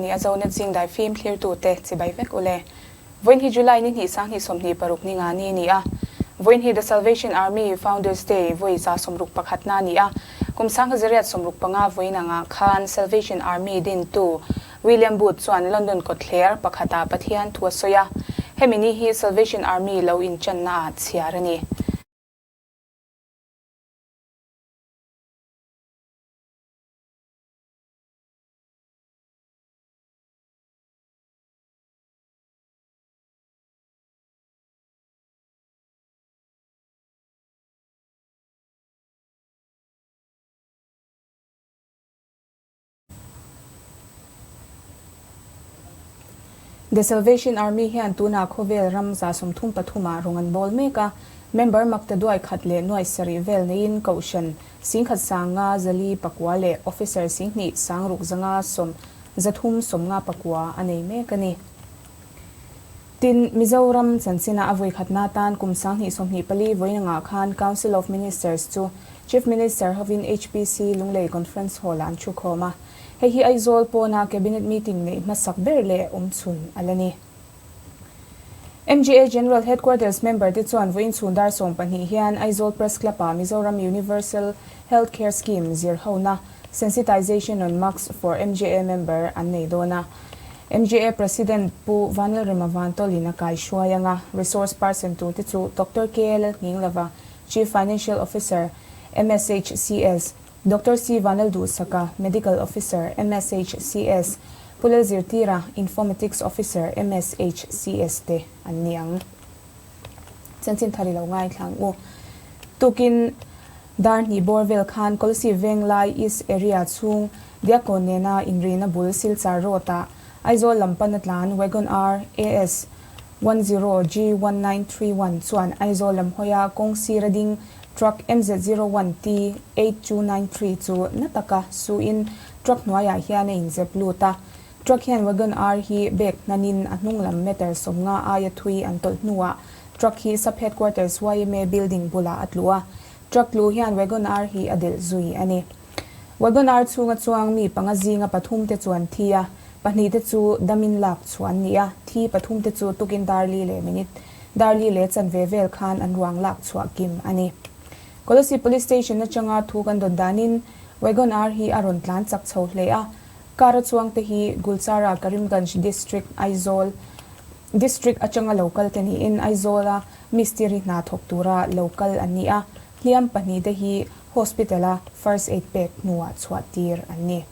ni a Zonet zing dai fim thlirtute chibai vek u le. Vawiin hi July ni hnih sanghnih 26 ni nga ni a ni a. Vawiin hi The Salvation Army Founders Day vawi 161 na a ni a. Kum 1965 vawiin angah khan Salvation Army dintu William Booth chuan London kawtthler pakhatah Pathian thu a sawi a. Hemi ni hi Salvation Army lo inchanna ah chhiar a ni. The Salvation Army hian tunah khawvel ram 33 ah rawng an bawl mek a, member makta duai khat leh nuai sarih vel neiin kohhran singkhat sanga zali pakua leh officer singhnih sangruk zanga sawm zathum sawmnga pakua a nei mek a ni. Tin, Mizoram chanchina a vawikhatna atan kum 2024 vawiin angah khan Council of Ministers chu Chief Minister hovin HPC Lunglei Conference Hall-ah an thukhawm a. Hei hi Aizawl pawna Cabinet meeting neih hmasak ber leh awmchhun a la ni. MGA General Headquarters member te chuan vawiin chhun dar 12 hian Aizawl Press Club-ah Mizoram Universal Health Care Scheme zirhona Sensitization on Masks for MGA member an nei dawn a. MGA President Pu Vanlalrema Vantawlin a kai hruai anga resource person tur te chu Doctor KL Nghinglova, Chief Financial Officer, MSHCS, Doctor C Vanlalduhsaka, Medical Officer, MSHCS, Pu Lalzirtira, Informatics Officer, MSHCS te an ni ang. Chanchin thar i lo ngaithla ang u. Tukin dar hnih bawr vel khan Kolasib Venglai East Area chhung Diakkawn nena inrina bul Silchar Road-ah Aizawl lam pana tlan Wagon R AS 10 G 1931 chuan Aizawl lam hawia kawng sira ding truck MZ 01 T 8293 chu na taka suin truck hnuaiah hian a inzep lut a. Truck hian Wagon R hi bag hnanin a hnung lam meter 50 aia thui an tawlh hnuah truck hi sub headquarters YMA building bulah a tlu a. Truck tlu hian Wagon R hi a delh zui a ni. Wagon R chhunga chuang mi panga zinga pathum te chuan thi a, pahnih te chu damin lak chhuah an ni a, thi pathum te chu tukin dar li leh minute dar li leh chanve vel khan an ruang lak chhuah kim a ni. Kolasib Police Station atanga thu kan dawn danin Wagon R hi a rawn tlan chak chho hle a, car a chuang te hi Gulchara Karimganj District Aizawl District atanga lo kal te niin Aizawl a mistiri hna thawk tura lo kal an ni a, hliam pahnih te hi Hospital a first aid pek hnuah chhuah tir an ni.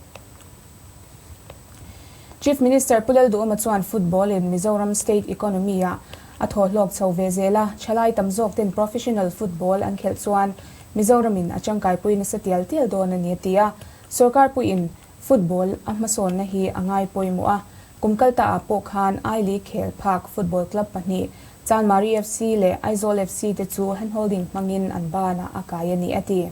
Chief Minister Pu Lalduhoma chuan football in Mizoram state economy ah a thaw hlawk chho ve zel a, thalai tam zawk ten professional football an khelh chuan Mizoram in a tangkaipui nasa tial tial dawn a ni a ti a. Sorkar puiin football a hmasawnna hi a ngai pawimawh a, kum kal ta ah pawh khan I League khel phak football club pahnih Chanmari FC leh Aizawl FC te chu handholding hmangin an banah a kai a ni a ti.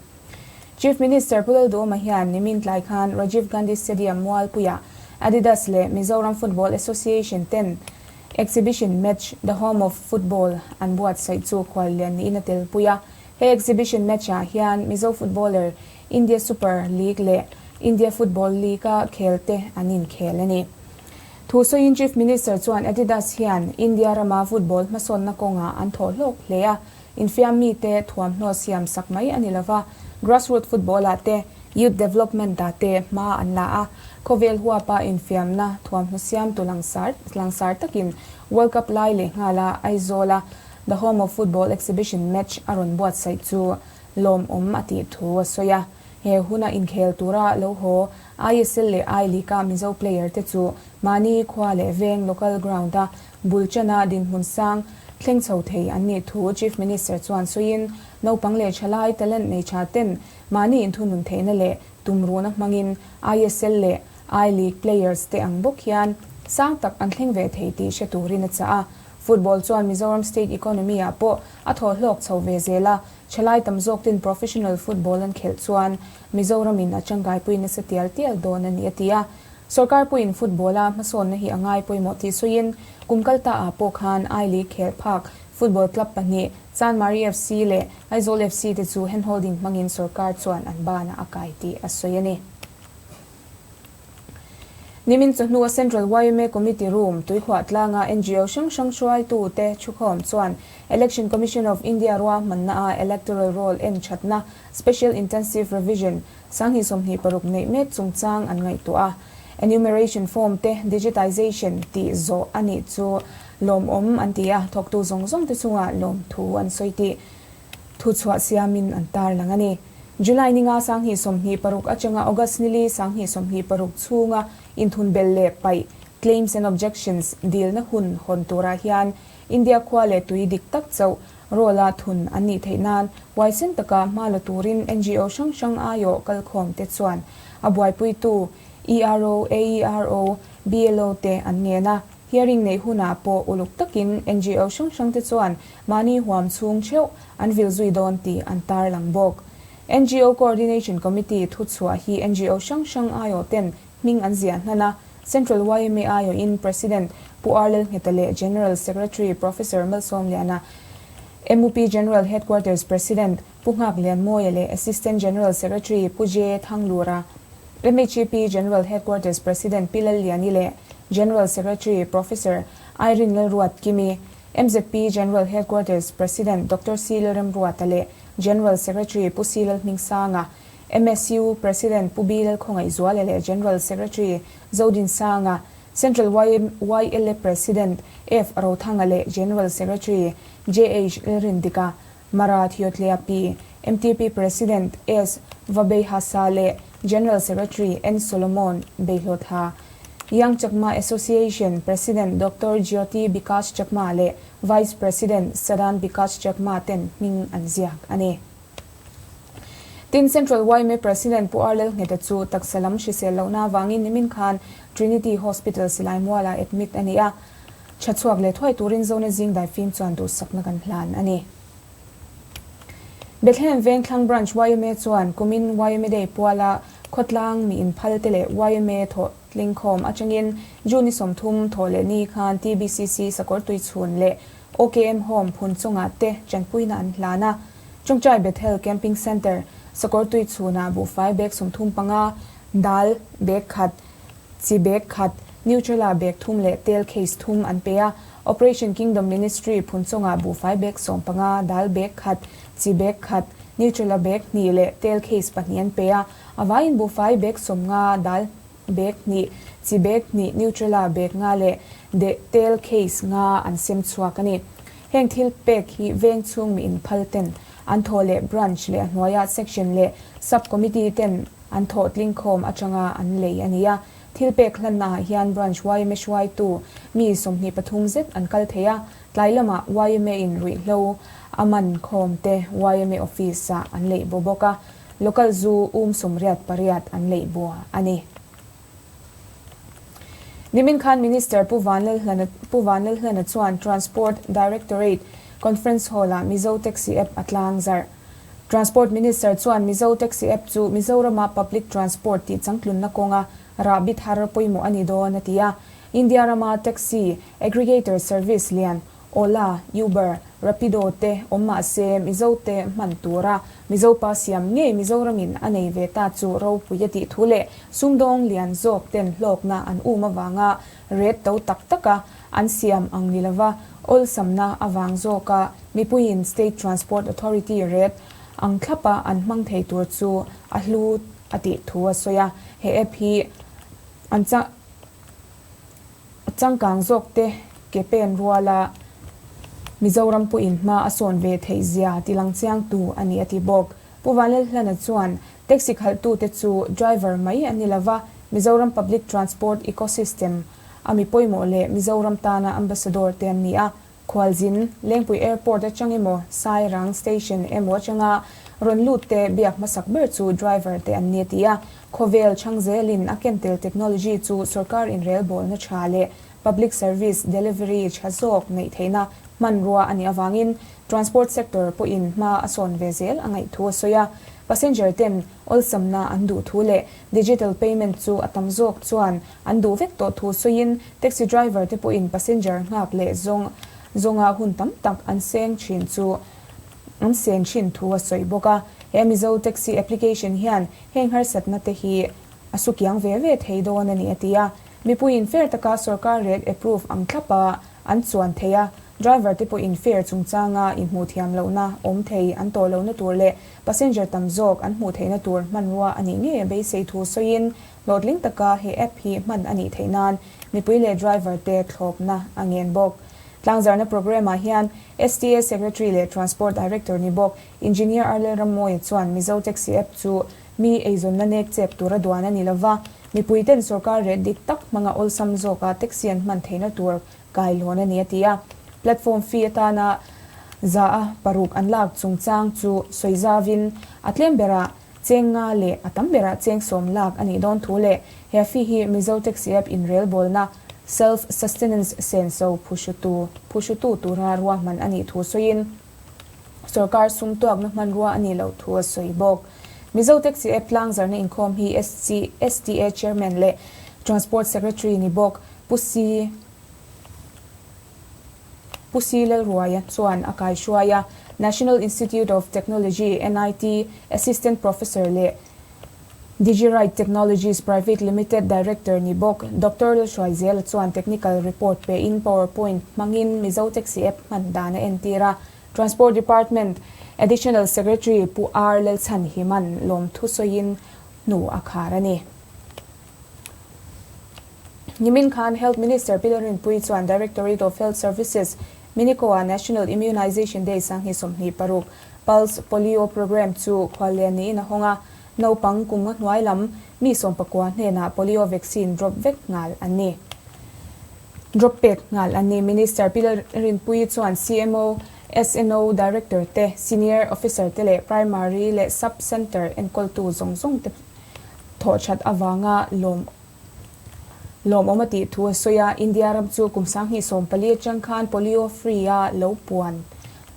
Chief Minister Pu Lalduhoma hian nimin tlai khan Rajiv Gandhi Stadium Mualpuiah Adidas leh Mizoram Football Association ten exhibition match The Home of Football an buatsaih chu khuallian niin a telpui a. He exhibition match-ah hian Mizo footballer India Super League leh India Football League-a khel te an inkhel a ni. Thu sawiin Chief Minister chuan Adidas hian India rama football hmasawnna kawngah an thawh hlawk hle a, infiam mite thuamhnaw siam sak mai a ni lova, grassroot football-ah te, youth development-ah te hma an la a, khawvel huapa infiamna thuamhnaw siamtu langsar langsar takin World Cup lai leh nghala Aizawl-a The Home of Football Exhibition match a rawn buatsaih chu lawmawm a tih thu a sawi a. He huna inkhel tura lo haw ISL leh I League-a Mizo player te chu mahni khua leh veng local ground-a bul chana dinhmun sang thleng chho thei an nih thu Chief Minister chuan sawiin, naupang leh thalai talent nei tha ten mahni inthunun theihna leh tumruhna hmangin ISL leh I League players te ang bawk hian sang tak an thleng ve thei tih hre turin a chah a. Football chuan Mizoram state economy-ah pawh a thaw hlawk chho ve zel a, Thalai tam zawk ten professional football an khelh chuan Mizoram in a tangkaipui nasa tial tial dawn a ni a ti a. Sorkar puiin football a hmasawnna hi a ngai pawimawh tih sawiin kum kal ta ah pawh khan I League khelh phak football club pahnih Chanmari FC leh Aizawl FC te chu handholding hmangin sorkar chuan an banah a kai tih a sawi a ni. Nimin chawhnu a Central yma Committee Room tuikhuah tlanga NGO hrang hrang hruaitute thukhawm chuan Election Commission of India ruahmanna a Electoral Roll en thatna Special Intensive Revision 2026 neih mek chungchang an ngaihtuah a. Enumeration form te digitization tih zawh a nih chu lawmawm an ti a, thawktu zawng zawng te chungah lawmthu an sawi tih thuchhuah siamin an tarlang a ni. July ninga 2026 atanga August nili 2026 chhunga inthunbel leh paih, claims and objections, dilna hun hawn turah hian India khua leh tui dik tak chauh roll-a thun an nih theih nan huaisen taka hma la turin NGO hrang hrang aiawh kalkhawm te chuan a buaipuitu ERO, AERO, BLO te an ngen a. Hearing neih hunah pawh uluk takin NGO hrang hrang te chuan mahni huam chhung theuh an vil zui dawn tih an tarlang bawk. NGO Coordination Committee thuchhuah hi NGO hrang hrang aiawh ten hming an ziah hnan a, Central yma aiawhin President Pu R Lalngheta leh General Secretary Professor Malsawmliana, MUP General Headquarters President Pu Nghaklianmawia leh Assistant General Secretary Pu J Thanglura, MHEP General Headquarters President Pi Lalliani leh General Secretary Professor Irene Lalruatkimi, MZP General Headquarters President Doctor C Lalremruata leh General Secretary Pu C Lalhmingsanga, MSU President Pu B Lalkhawngaihzuala leh General Secretary Zodinsanga, Central YLA President F Rothanga leh General Secretary JH Lalrindika, Mara Thiotleapi, MTP President S Vabeihasa leh General Secretary N Solomon Beihlawtha, Young Chakma Association President Doctor Jyoti Bikash Chakma leh Vice President Sadan Bikash Chakma ten hming an ziak a ni. Tin, Central yma President Pu R Lalngheta chu taksa lam hrisel lohna avangin nimin khan Trinity Hospital Silaimualah admit a ni a. Tha chhuak leh thuai turin Zone zing daifim chuan duhsakna kan hlan a ni. Bethlehem Vengthlang Branch yma chuan kumin yma Day puala khawtlang mi inphal te leh yma thawh tlingkhawm atangin June ni 30 thawh leh ni khan TBCC sakawr tuichhun leh OKM Home phun chungah te tanpuina an hlan a. Chawngchai Bethel Camping Centre sakawr tuichhunah buhfai bag 35, dal bag khat, chi bag khat, Nutrela bag thum leh tel case thum an pe a. Operation Kingdom Ministry phun chungah buhfai bag 15, dal bag khat, chi bag khat, Nutrela bag hnih leh tel case pahnih an pe a. A vaiin buhfai bag 50, dal bag hnih, chi bag hnih, Nutrela bag nga leh de tel case nga an sem chhuak a ni. Heng thil pek hi veng chhung mi inphal ten an thawh leh branch leh a hnuaia section leh sub committee ten an thawh tlingkhawm atanga an lei a ni a. Thil pek hlanna ah hian branch yma hruaitu mi 23 zet an kal thei a, tlai lamah yma in ruihhlo a man khawm te yma office ah an leih bo bawk a, local zu um 88 an leih bo a ni. Nimin khan Minister Pu Vanlalhlana Pu Vanlalhlana chuan Transport Directorate Conference Hall-ah Mizo Taxi App a tlang zarh. Transport Minister chuan Mizo Taxi App chu Mizorama public transport tih changtlunna kawnga rahbi thar pawimawh a ni dawn a ti a. India rama taxi aggregator service lian Ola, Uber, Rapido te awm mah se Mizo te hman tura Mizo pa siam ngei Mizoramin a nei ve ta chu ropui a tih thu leh sumdawng lian zawk ten hlawkna an um avanga ret to tak taka an siam ang ni lova awlsamna avang zawka mipuiin State Transport Authority ret ang thlapa an hmang thei tur chu a hlu a tih thu a sawi a. He app hi an Changkang zawk te ke pen ruala Mizoram pawhin hma a sawn ve theih zia tilang chiangtu a ni a ti bawk. Pu Vanlalhlana chuan taxi khalhtute chu driver mai an ni lova, Mizoram Public Transport Ecosystem a mi pawimawh leh Mizoram tana ambassador te an ni a. Khualzin, Lengpui Airport atang emaw, Sairang Station emaw atanga rawn lut te biak hmasak ber chu driver te an ni a ti a. Khawvel chhang zelin a kentel technology chu sorkar inrelbawlna tha leh public service delivery tha zawk neih theihna hmanrua a nih avangin transport sector pawhin hma a sawn ve zel a ngaih thu a sawi a. Passenger ten awlsamna an duh thu leh digital payment chu a tam zawk chuan an duh vek tawh thu sawiin taxi driver te pawhin passenger nghak leh zawng zawnga hun tam tak an seng thin chu an sen thin thu a sawi bawk a. He Mizo taxi application hian heng harsatna te hi a su kiang ve ve thei dawn a ni a ti a. Mipuiin fare taka sorkar rate approve ang thlapa an chuan thei a, driver te pawhin fare chungchanga inhmuh thiam lohna awm thei an tawh lohna tur leh passenger tam zawk an hmuh theihna tur hmanrua a nih ngei a beisei thu sawiin hlawhtling taka he app hi hman a nih theih nan mipui leh driver te thlawpna a ngen bawk. Tlangzarna programme-ah hian STA Secretary leh Transport Director ni bawk Engineer Arlel Rammawia chuan Mizo Taxi App chu mi eizawnna nek chep tura duan a ni lova, mipuiten sorkar reh dik tak hmanga awlsam zawka taxi an hman theihna tur kailawn a ni a ti a. Platform fee atana 6% an lak chungchang chu sawi zauvin a tlem berah cheng nga leh a tam berah cheng 10 lak a nih dawn thu leh he fee hi Mizo Taxi App inrelbawlna Self Sustenance senso phuhrutu phuhrutu tura ruahman a nih thu sawiin Sorkar sum tuakna hmanrua a nih loh thu a sawi bawk. Mizo Taxi App tlangzarna inkhawm hi SC, STA Chairman leh Transport Secretary ni bawk Pu Si Pu Si Lalruaia chuan a kaihruai a, National Institute of Technology, NIT, Assistant Professor leh Digiride Technologies Private Limited Director ni bawk Doctor Lalhruaizela chuan technical report pein PowerPoint hmangin Mizo Taxi App hman dan a entir a. Transport Department Additional Secretary Pu R Lalchhan Himan lawmthu sawiin hnu a khar a ni. Nimin khan Health Minister Pi Lalrinpuii chuan Directorate of Health Services, Minikoa National Immunization Day 2026 Pulse Polio Programme chu khuallian niin a hawng a, naupang kum nga hnuai lam mi 19 hnenah polio vaccine drop vek nghal an ni. Drop pek nghal an ni. Minister Pi Lalrinpuii chuan CMO, SNO Director te, Senior Officer te leh Primary leh Sub Centre enkawltu zawng zawng te thawh that avanga lawm Lawmawm a tih thu a sawi a, India ram chu kum 2014 atang khan polio free a lo puan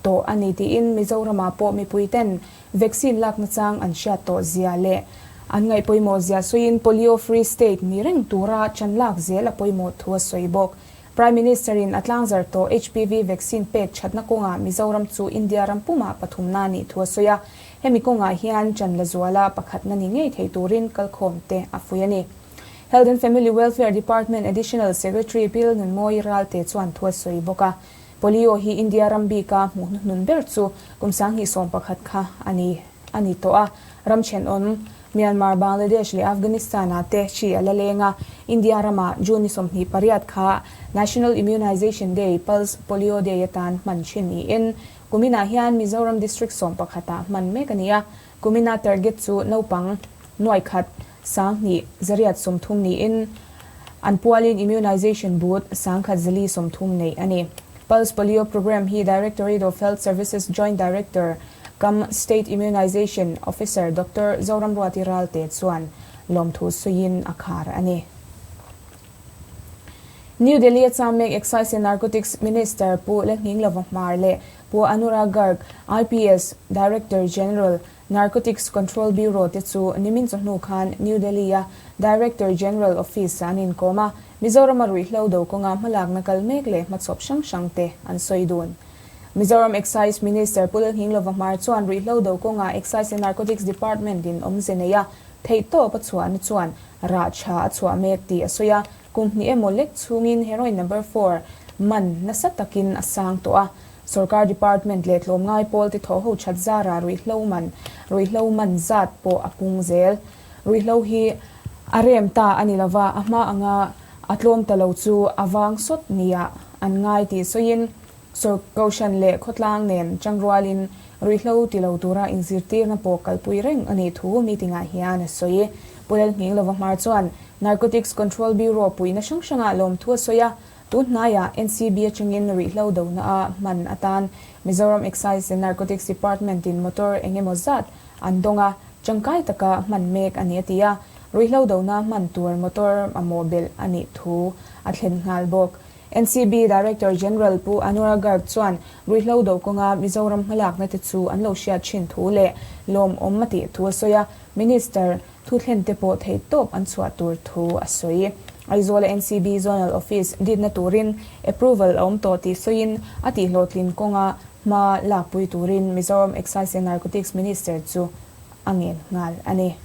tawh a ni tiin Mizoramah pawh mipui ten vaccine lak nachang an hriat tawh zia leh an ngaih pawimawh zia sawiin polio free state ni reng tura chan lak zel a pawimawh thu a sawi bawk. Prime Minister in a tlangzar tawh HPV vaccine pek thatna kawngah Mizoram chu India ram pumah pathumna nih thu a sawi a, hemi kawngah hian chan la zuala pakhatna ni ngei thei turin kalkhawm te a fuih a ni. Health and Family Welfare Department Additional Secretary Bill Nunmawi Ralte chuan thu a sawi bawk a, Polio hi India ram bika hmuh hnuhnun ber chu kum 2011 kha a ni a ni tawh a, ram thenawm Myanmar, Bangladesh leh Afghanistan-ah te hri a la leng a, India ramah June ni 28 kha National Immunization Day, Pulse Polio Day atan hman thin niin kuminah hian Mizoram District 11 ah hman mek a ni a, kumina target chu naupang nuaikhat 2830 niin an pualin immunization booth 1430 neih a ni. Pulse Polio Programme hi Directorate of Health Services Joint Director cum State Immunization Officer Doctor Zoramruati Ralte chuan lawmthu sawiin a khar a ni. New Delhi a cham mek Excise and Narcotics Minister Pu Lalnghinglova Hmar leh Pu Anurag Garg, IPS, Director General, Narcotics Control Bureau te chu nimin chawhnu khan New Delhi-a Director General Office-ah an inkawm a, Mizoram-a ruihhlo do kawnga hmalakna kal mek leh hmachhawp hrang hrang te an sawi dun. Mizoram Excise Minister Pu Lalnghinglova Hmar chuan ruihhlo do kawnga Excise and Narcotics Department in awmze nei a theihtawp a chhuahna chuan rah tha a chhuah mek tih a sawi a, kum hnih emaw lek chhungin heroin number four man nasa takin a sang tawh a. Sorkar department leh tlawmngai pawl te thawh ho that zara ruihhlo man ruihhlo man zat pawh a pung zel. Ruihhlo hi a rem ta a ni lova, a hma anga a tlawm ta lo chu a vang sawt nia an ngai tih sawiin Sorkoshan leh khawtlang nen changrualin ruihhlo ti lo tura inzirtirna pawh kalpui reng a nih thu meeting-ah hian a sawi. Pu Lalnghinglova Hmar chuan Narcotics Control Bureau puihna hrang hrangah lawmthu a sawi a, Tun hnaiah NCB atangin ruihhlo dona a hman atan Mizoram Excise and Narcotics Department in motor eng emaw zat an dawng a, tangkai taka hman mek a ni a ti a, ruihhlo dona hman tur motor mamawh belh a nih thu a thlen nghal bawk. NCB Director General Pu Anurag Garg chuan ruihhlo do kawnga Mizoram hmalakna te chu an lo hriat thin thu leh lawmawm a tih thu a sawi a, Minister Thu thlen te pawh theih tawp an chhuah tur thu a sawi. Aizawl-a NCB Zonal Office ditna turin approval a awm tawh tih sawiin a tihhlawhtlin kawnga hma lakpui turin Mizoram Excise and Narcotics Minister chu a ngen nghal a ni.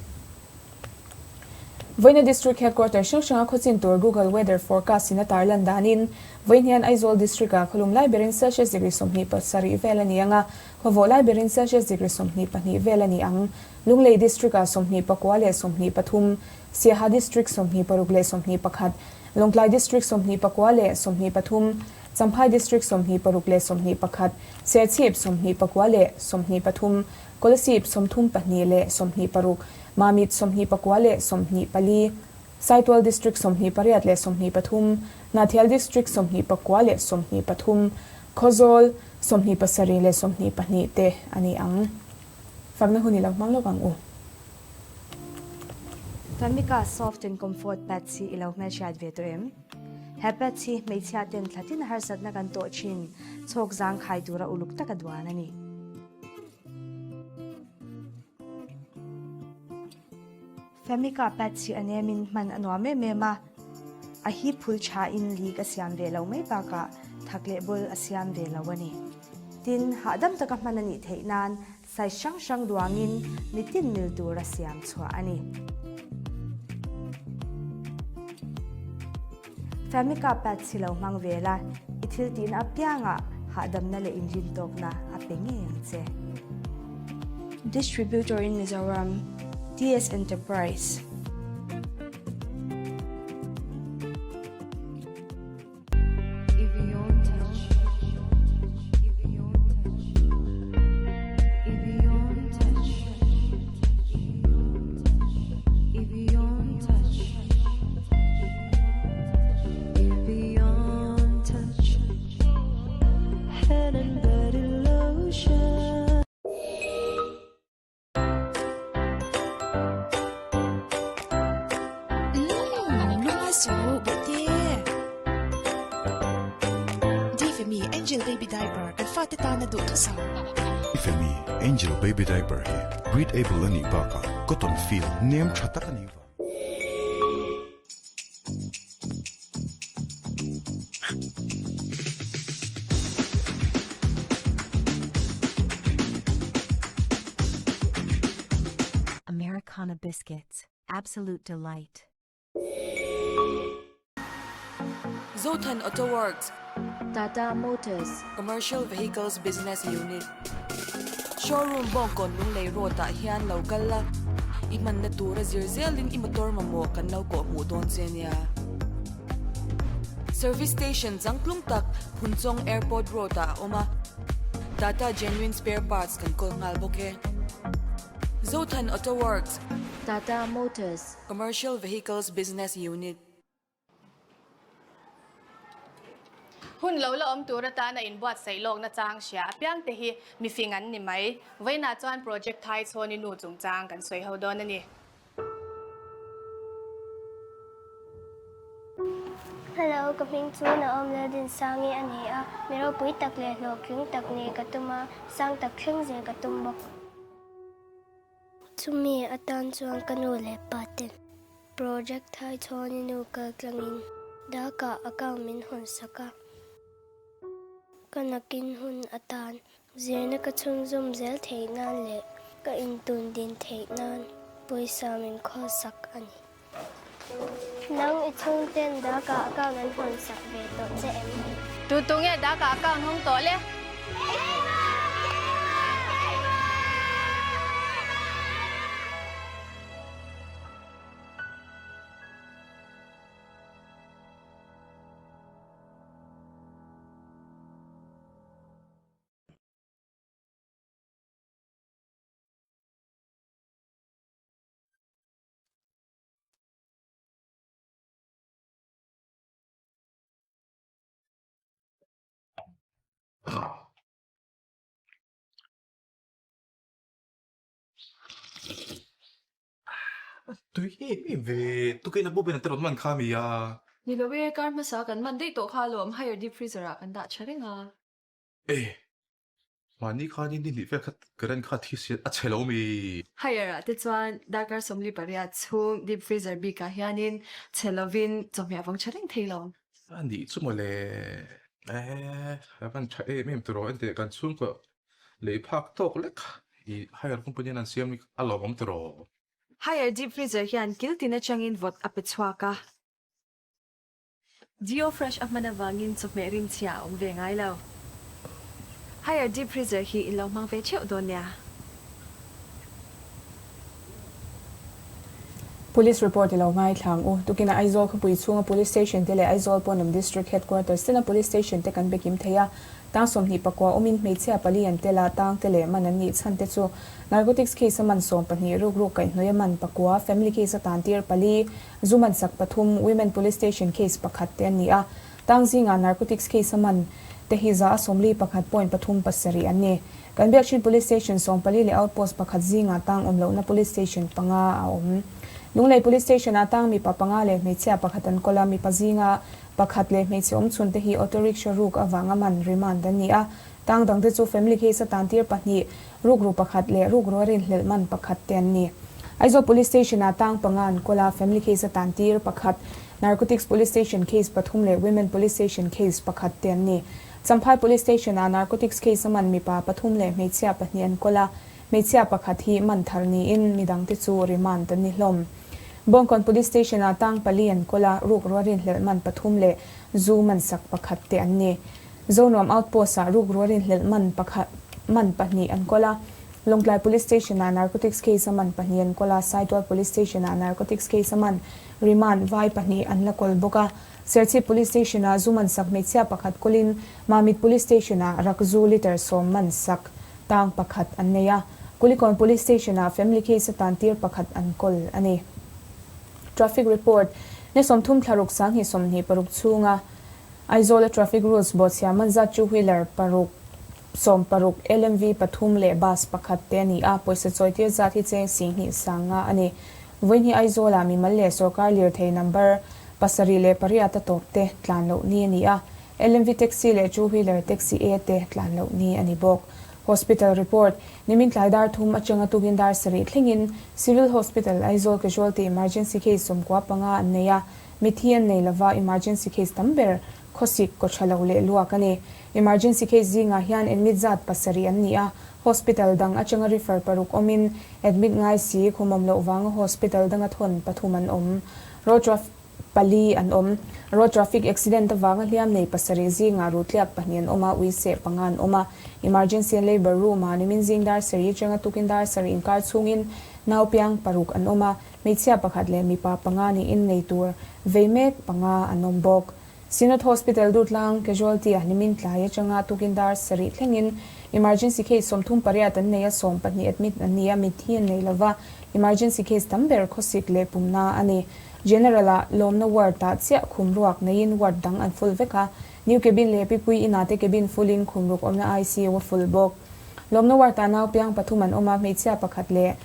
Vawiina District Headquarter hrang hranga khawchin tur Google Weather Forecast in a tarlan danin, vawiin hian Aizawl District-ah khawlum lai berin Celsius degree 27 vel a ni ang a, khawvawh lai berin Celsius degree 22 vel a ni ang. Lunglei District-ah 29 leh 23, Siaha District 26 leh 21, Lawngtlai District 24 leh 23, Champhai District 26 leh 21, Serchhip 24 leh 23, Kolasib 32 leh 26, Mamit 24 leh 24, Saitual District 28 leh 23, Hnahthial District 24 leh 23, Khawzawl 27 leh 22 te a ni ang. Fakna hun i lo hmang lawk ang u. Famika Soft and Comfort Pads hi i lo hmelhriat ve tawh em? He pads hi hmeichhia ten thlatin harsatna kan tawh thin chhawk zangkhai tura uluk taka duan a ni. Famika pads hi a nemin hman a nuam em em a, a hip phul thain leak a siam ve lo mai bakah thak leh bul a siam ve lo a ni. Tin, hahdam taka hman a nih theih nan size hrang hrang duangin mitin mil tura siam chhuah a ni. Famika pads hi lo hmang ve la, i thil tihna apiangah hahdamna leh inrintawkna a pe ngei ang che. Distributor in Mizoram, TS Enterprise. Angel Baby Diaper kan fate tana duhthusam. Femi Angel Baby Diaper hi breathable a nih bakah cotton feel nem tha tak a nih vang. Americana Biscuits, absolute delight. Zothan Auto Works, Tata Motors, Commercial Vehicles Business Unit, Showroom Bawngkawn Lunglei Road ah hian lo kal la, i hmanna tura zir zelin i motor mamawh kan lo kawh hmuh dawn che nia. Service Station changtlung tak Phunchawng Airport Road ah a awm a, Tata Genuine Spare Parts kan kawl nghal bawk e. Zothan Auto Works, Tata Motors, Commercial Vehicles Business Unit. Hun lo la awm tur atana inbuatsaih lawkna chang hria apiangte hi mifing an ni mai. Vawiinah chuan Project Thai Chhawni Nu chungchang kan sawi ho dawn a ni. Hello, ka hming chu Naom Laldinsangi a ni a, mi ropui tak leh hlawhtling tak nih ka tum a, sang tak thleng zel ka tum bawk. Chumi atan chuan ka nu leh pa ten project thai chhawni nu kal tlangin Dhaka account min hawn sak a, ka nakin hun atan Zirna ka chhunzawm zel theih nan leh ka intun din theih nan pawisa min khawlsak a ni. Nang i chhungten Dhaka account an hawnsak ve tawh che em? Tu tu nge Dhaka account hawng tawh le? Tui em em ve, tukin a pu ber an te rawn man kha mi a. Ni lo e, kar hmasa kan man daih tawh kha alawm, higher deep freezer ah kan dah tha reng a. E, mahni khan in ni hnih vel kha current kha thi si a chhe lo mi. Higher ah te chuan darkar 48 chhung deep freezer bik ah hianin chhe lovin chawhmeh a vawng tha reng thei lo. A nih chu mawle, e, a van tha em em tiraw enteh kan chhungkaw lei phak tawk lek i higher company an siam hi a lawmawm tiraw. Haier deep freezer hian kil tin atangin vawt a pe chhuak a. Geo Fresh a hman avangin chawhmeh rimchhia a awm ve ngai lo. Haier deep freezer hi in lo hmang ve theuh dawn nia. Police report i lo ngaithlang u. Tukinah Aizawl khawpui chhunga Police Station te leh Aizawl pawnawm District Headquarters tena Police Station te kan be kim thei a. Tang 24 awmin hmeichhia pali an tel a, tang te leh man an nih chhan te chu Narcotics case a man 12, rukruk kaihhnawih a man pakua, family case a tan tir pali, zu man sak pathum, Women Police Station case pakhat te an ni a. Tang zingah Narcotics case a man te hi 131 point pathum pasarih an ni. Kan Biakchhin Police Station 14 leh Outpost pakhat zingah tang awm lohna Police Station panga a awm. Lunglei Police Station ah tang mipa panga leh hmeichhia pakhat an kawl a, mipa zinga pakhat leh hmeichhe awm chhun te hi auto rickshaw ruk avanga man remand an ni a. Tang dang te chu family case a tan tir pahnih, rukru pakhat leh rukru a rinhlelh man pakhat te an ni. Aizawl Police Station ah tang panga an kawl a, family case a tan tir pakhat, Narcotics Police Station case pathum leh Women Police Station case pakhat te an ni. Champhai Police Station ah narcotics case a man mipa pathum leh hmeichhia pahnih an kawl a, hmeichhia pakhat hi man thar niin midang te chu remand an ni hlawm. Bawngkawn Police Station ah tang pali an kawl a, rukru a rinhlelh man pathum leh zu man sak pakhat te an ni. Zonuam Outpost ah rukru a rinhlelh man pakhat man pahnih an kawl a, Lawngtlai Police Station ah narcotics case a man pahnih an kawl a, Saitual Police Station ah narcotics case a man remand vai pahnih an la kawl bawk a. Serchhip Police Station ah zu man sak hmeichhia pakhat kawlin Mamit Police Station ah rak zu litre 10 man sak tang pakhat an nei a. Kulikawn Police Station ah family case a tan tir pakhat an kawl a ni. Traffic report, Ni 30 thla ruk 2026 chhunga Aizawl a traffic rules bawhchhiah man zat two wheeler paruk 60 LMV pathum leh bus pakhat te a ni a, pawisa chawi tir zat hi cheng 20 sanga a ni. Vawiin hi Aizawl ah mimal leh sorkar lirthei number pasarih leh pariat a tawp te tlan loh ni a ni a, LMV taxi leh two wheeler taxi A te tlan loh ni a ni bawk. Hospital report, Nimin tlai dar thum atanga tukin dar sarih thlengin Civil Hospital Aizawl casualty emergency case 95 an nei a, mithi an nei lova emergency case tam ber khawsik kaw tha lo leh luak a ni. Emergency case zingah hian admit zat pasarih an ni a, hospital dang atanga refer paruk awmin admit ngai si khumawm loh vanga hospital danga thawn pathum an awm. Road traffic pali an awm. Road traffic accident avanga hliam nei pasarih zingah rutliak pahnih an awm a, uiseh panga an awm a. Emergency and labour room ah nimin zing dar sarih atanga tukin dar sarih inkar chhungin nau piang paruk an awm a, hmeichhia pakhat leh mipa panga niin nei tur vei mek panga an awm bawk. Synod Hospital Durtlang casualty ah nimin tlai atanga tukin dar sarih thlengin emergency case 38 an nei a, 12 admit an ni a, mithi an nei lova, emergency case tam ber khawsik leh pumna a ni. General ah lawmna ward ah chiah khum ruak neiin ward dang an full vek a, new cabin leh pipui inah te cabin full in khum ruk awmna ICU a full bawk. Lawmna ward ah nau piang pathum an awm a, hmeichhia pakhat leh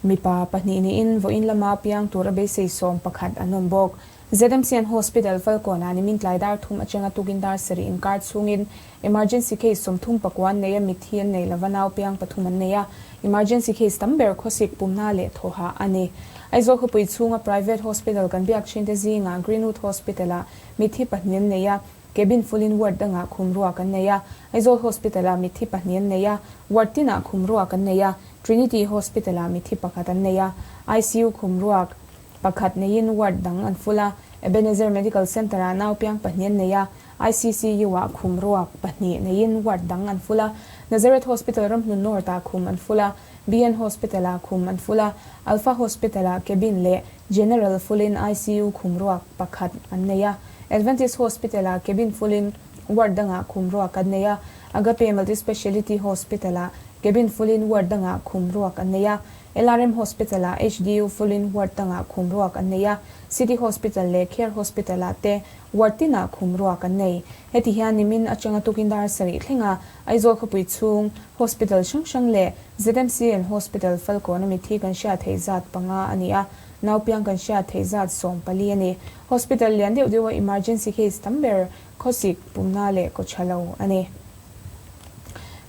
mipa pahnih niin vawiin lama piang tur a beisei 11 an awm bawk. ZMCN Hospital Falkawn ah nimin tlai dar thum atanga tukin dar sarih inkar chhungin emergency case 39 an nei a, mithi an nei lova nau piang pathum an nei a, emergency case tam ber khawsik pumna leh thawha a ni. Aizawl khawpui chhunga private hospital kan biak thin te zingah Greenwood Hospital ah mithi pahnih an nei a, cabin full in ward dangah khum ruak an nei a, Aizawl Hospital ah mithi pahnih an nei a, ward tinah khum ruak an nei a, Trinity Hospital ah mithi pakhat an nei a, ICU khum ruak pakhat neiin ward dang an full a, Ebenezer Medical Centre ah nau piang pahnih an nei a, ICCU ah khum ruak pahnih neiin ward dang an full a, Nazareth Hospital Ramhlun North ah khum an full a, BN Hospital ah khum an full a, Alpha Hospital ah cabin leh General full in ICU khum ruak pakhat an nei a, Adventist Hospital ah cabin full in ward dangah khum ruak an nei a, Agape Multi-Speciality Hospital ah cabin full in ward dangah khum ruak an nei a, LRM Hospital ah HDU full in ward dangah khum ruak an nei a, City Hospital leh Care Hospital ah te ward tinah khum ruak an nei. Heti hian nimin atanga tukin dar sarih thlenga Aizawl khawpui chhung Hospital hrang hrang leh ZMCN Hospital Falkawn a mithi kan hriat theih zat panga a ni a, nau piang kan hriat theih zat 14 a ni. Hospital lian deuh deuh a emergency case tam ber khawsik pumna leh kaw tha lo a ni.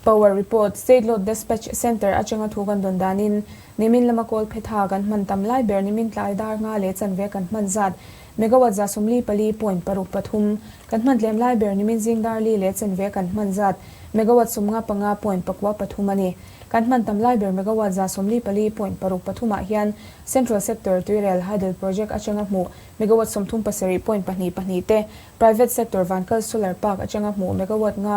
Power report, State Load Dispatch Centre atanga thu kan dawn danin nimin lama kawl phetha kan hman tam lai ber nimin tlai dar nga leh chanve kan hman zat megawatt za 44 point paruk pathum kan hman tlem lai ber nimin zing dar li leh chanve kan hman zat megawatt 55 point pakua pathum a ni. Kan hman tam lai ber megawatt 144 point paruk pathumah hian Central Sector Tuirial Hydel Project atanga hmuh megawatt 37 point pahnih pahnih te, Private Sector Vankal Solar Park atanga hmuh megawatt nga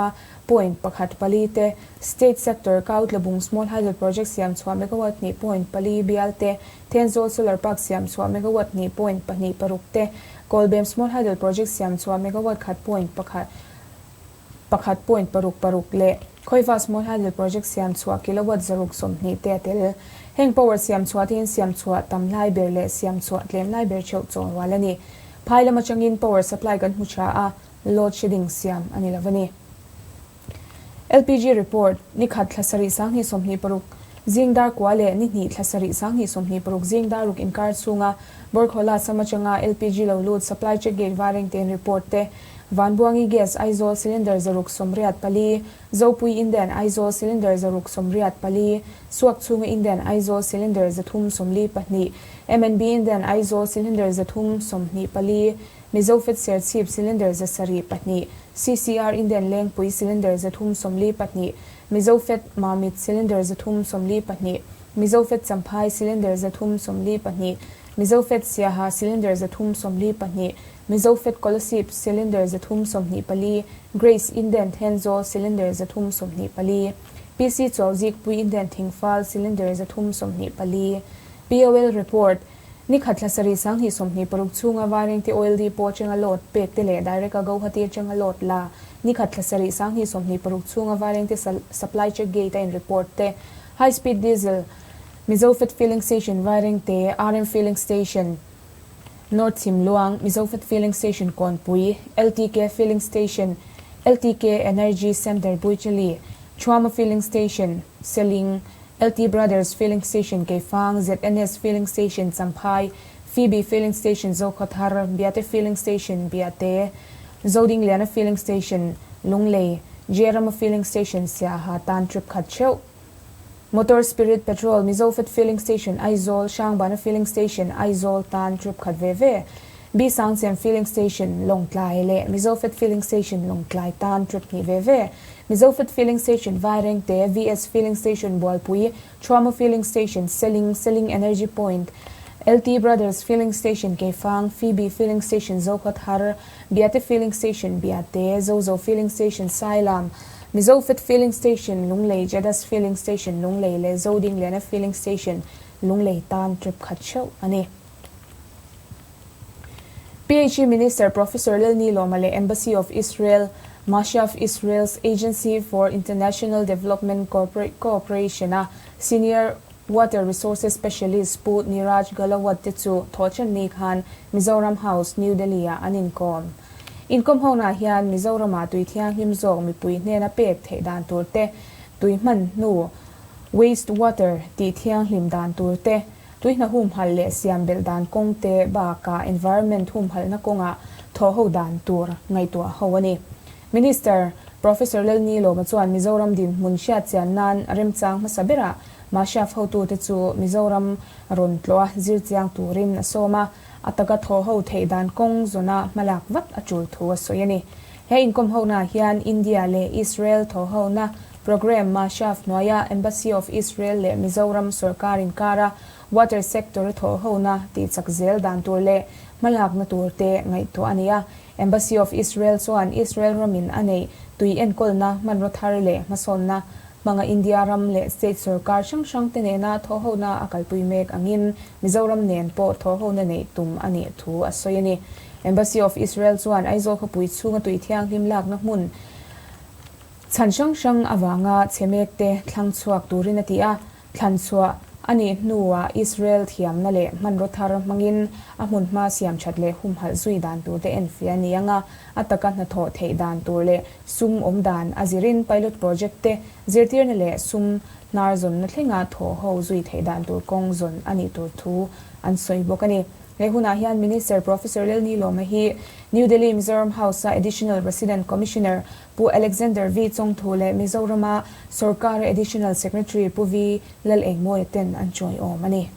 point pakhat pali te, State Sector Kautlabung Small Hydel Project siam chhuah megawatt hnih point pali bial te, Thenzawl Solar Park siam chhuah megawatt hnih point pahnih paruk te, Kawlbem Small Hydel Project siam chhuah megawatt khat point pakhat pakhat point paruk paruk leh Khawiva Small Hydel Project siam chhuah kilowatt 120 te a tel. Heng power siam chhuah te hian siam chhuah tam lai ber leh siam chhuah tlem lai ber theuh chawn rual a ni. Phai lam atangin power supply kan hmu tha a, load shedding siam a ni lo a ni. LPG report, Ni khat thla sarih 2026 zing dar kua leh ni hnih thla sarih 2026 zing dar ruk inkar chhunga Borkhola sam atanga LPG lo lut supply check gate vareng tein report te, Vanbuangi Gas Aizawl cylinder 184, Zopui Indian Aizawl cylinder 184, Suak chhunga Indian Aizawl cylinder 342, MNB Indian Aizawl cylinder 324, Mizofed Serchhip cylinder 702, CCR Indian Lengpui cylinder 342, Mizofed Mamit cylinder 342, Mizofed Champhai cylinder 342, Mizofed Siaha cylinder 342, Mizofed Kolasib cylinder 324, Grace Indian Thenzawl cylinder 324, PC Chuauzikpui Indian Thingfal cylinder 324, POL report, Ni khat thla sarih 2026 chhunga Vairengte Oil Depot atanga load pek te leh direct a Guwahati atanga load la ni khat thla sarih 2026 chhunga Vairengte supply check gate a in report te, High Speed Diesel, Mizofed Filling Station Vairengte, RM Filling Station, North Chhimluang, Mizofed Filling Station Kawnpui, LTK Filling Station, LTK Energy Centre Buichali, Thuama Filling Station, Seling, LT Brothers Filling Station Keifang, ZNS Filling Station Champhai, Phoebe Filling Station Zokhawthar, Biate Filling Station Biate, Zodingliana Filling Station Lunglei, Jerama Filling Station Siaha tan trip khat theuh. Motor Spirit Petrol Mizofed Filling Station Aizawl, Hrangbana Filling Station Aizawl tan trip khat ve ve. B Sangchem Filling Station Lawngtlai leh Mizofed Filling Station Lawngtlai tan trip hnih ve ve. Mizofed Filling Station Vairengte, VS Filling Station Bualpui, Thuama Filling Station Seling, Seling Energy Point, LT Brothers Filling Station Keifang, Phoebe Filling Station Zokhawthar, Biate Filling Station Biate, Zozo Filling Station Sailam, Mizofed Filling Station Lunglei, Jadas Filling Station Lunglei leh Zodingliana Filling Station Lunglei tan trip khat theuh a ni. PHE Minister Professor Lalnilawma leh Embassy of Israel, Mashav Israel's Agency for International Development Cooperation a Senior Water Resources Specialist Pu Niraj Galawat te chu thawhchan ni khan Mizoram House, New Delhi-ah an inkawm. Inkawm honah hian Mizorama tui thianghlim zawk mipui hnena pek theih dan tur te, tui hman hnu, waste water, tih thianghlim dan tur te, tui hna humhalh leh siam belh dan kawng te bakah environment humhalhna kawngah thawh ho dan tur ngaihtuah ho a ni. Minister Professor Lalnilawma chuan Mizoram dinhmun hriatchian nan remchang hmasa berah Mashav hotute chu Mizoram rawn tlawh a zirchiang turin a sawm a, a taka thaw ho theih dan kawng zawna hmalak vat a tul thu a sawi a ni. He inkawm hona hian India leh Israel thaw hona programme Mashav hnuaia Embassy of Israel leh Mizoram sorkar inkara water sector thaw hona tihchak zel dan tur leh hmalakna tur te ngaihtuah a ni a. Embassy of Israel chuan Israel ramin a neih tui enkawlna hmanraw thar leh hmasawnna hmanga India ram leh state sorkar hrang hrang te nena thaw hona a kalpui mek angin Mizoram nen pawh thaw hona neih tum a nih thu a sawi a ni. Embassy of Israel chuan Aizawl khawpui chhunga tui thianghlim lakna hmun chhan hrang hrang avanga chhe mek te thlang chhuak turin a ti a, thlan chhuah a nih hnuah Israel thiamna leh hmanraw thar hmangin a hmun hma siam that leh humhalh zui dan tur te enfiah a ni anga a taka hnathawh theih dan tur leh sum awm dan a zirin pilot project te zirtirna leh sum hnar zawnna thlenga thaw ho zui theih dan tur kawng zawn a nih tur thu an sawi bawk a ni. He hunah hian Minister Professor Lalnilawma hi New Delhi Mizoram House-a Additional Resident Commissioner Pu Alexander V Chawngthu leh Mizorama sorkara Additional Secretary Pu V Lalengmawia ten an chawi awm a ni.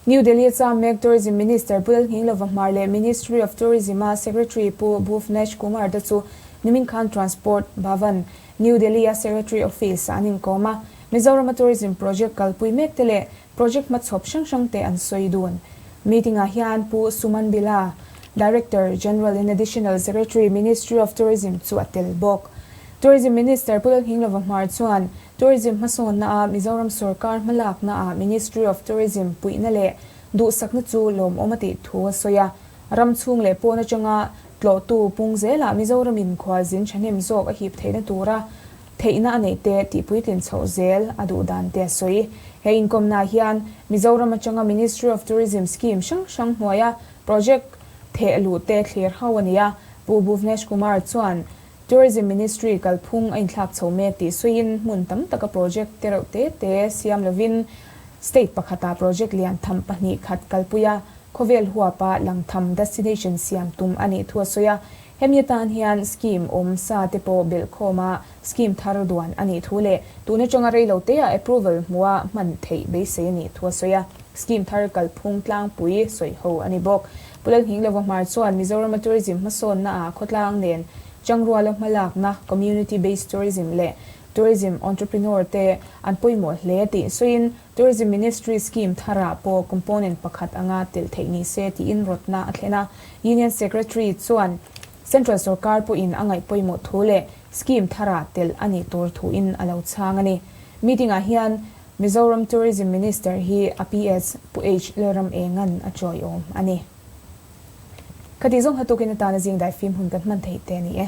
New Delhi cham mek Tourism Minister Pu Lalnghinglova Hmar leh Ministry of Tourism-a Secretary Pu Bhuvnesh Kumar te chu Nimin khan Transport Bhavan, New Delhi-a Secretary Office-ah an inkawm a, Mizorama tourism project kalpui mek te leh project hmachhawp hrang hrang te an sawi dun. Meeting-ah hian Pu Suman Bila, Director General in Additional Secretary, Ministry of Tourism chu a tel bawk. Tourism Minister Pu Lalnghinglova Hmar chuan Tourism hmasawnna-a Mizoram sorkar hmalakna-ah Ministry of Tourism puihna leh duhsakna chu lawmawm a tih thu a sawi a. Ram chhung leh pawn atanga tlawhtu pung zelah Mizoramin khualzin thahnem zawk a hip theihna tura theihna a neih te tihpuitlin chhoh zel a duh dan te a sawi. He inkawmnaah hian Mizoram atanga Ministry of Tourism scheme hrang hrang hnuaia project theh luh te thlir ho a ni a. Pu Bhuvnesh Kumar chuan Tourism Ministry kalphung a inthlak chho mek tih sawiin hmun tam taka project te reuh te te siam lovin state pakhata project lian tham 2 khat kalpui a, khawvel huapa langtham destination siam tum a nih thu a sawi a. Hemi atan hian scheme awm sa te pawh belhkhawma scheme thar duan a nih thu leh tun atanga reilo te ah approval hmua hman theih beisei a nih thu a sawi a. Scheme thar kalphung tlangpui sawi ho a ni bawk. Pu Lalnghinglova Hmar chuan Mizorama tourism hmasawnna ah khawtlang nen changruala hmalakna community based tourism leh tourism entrepreneur te an pawimawh hle tih sawiin Tourism Ministry scheme tharah pawh component pakhat anga telh theih ni se tiin rawtna a thlen a. Union Secretary chuan Central sorkar pawhin a ngaih pawimawh thu leh scheme tharah telh a nih tur thuin a lo chhang a ni. Meeting ah hian Mizoram Tourism Minister hi a PS Pu H Lalram Engan a chawiawm a ni. Khati zawng hatukin atana zing daifim hun kan hman theih te a ni e.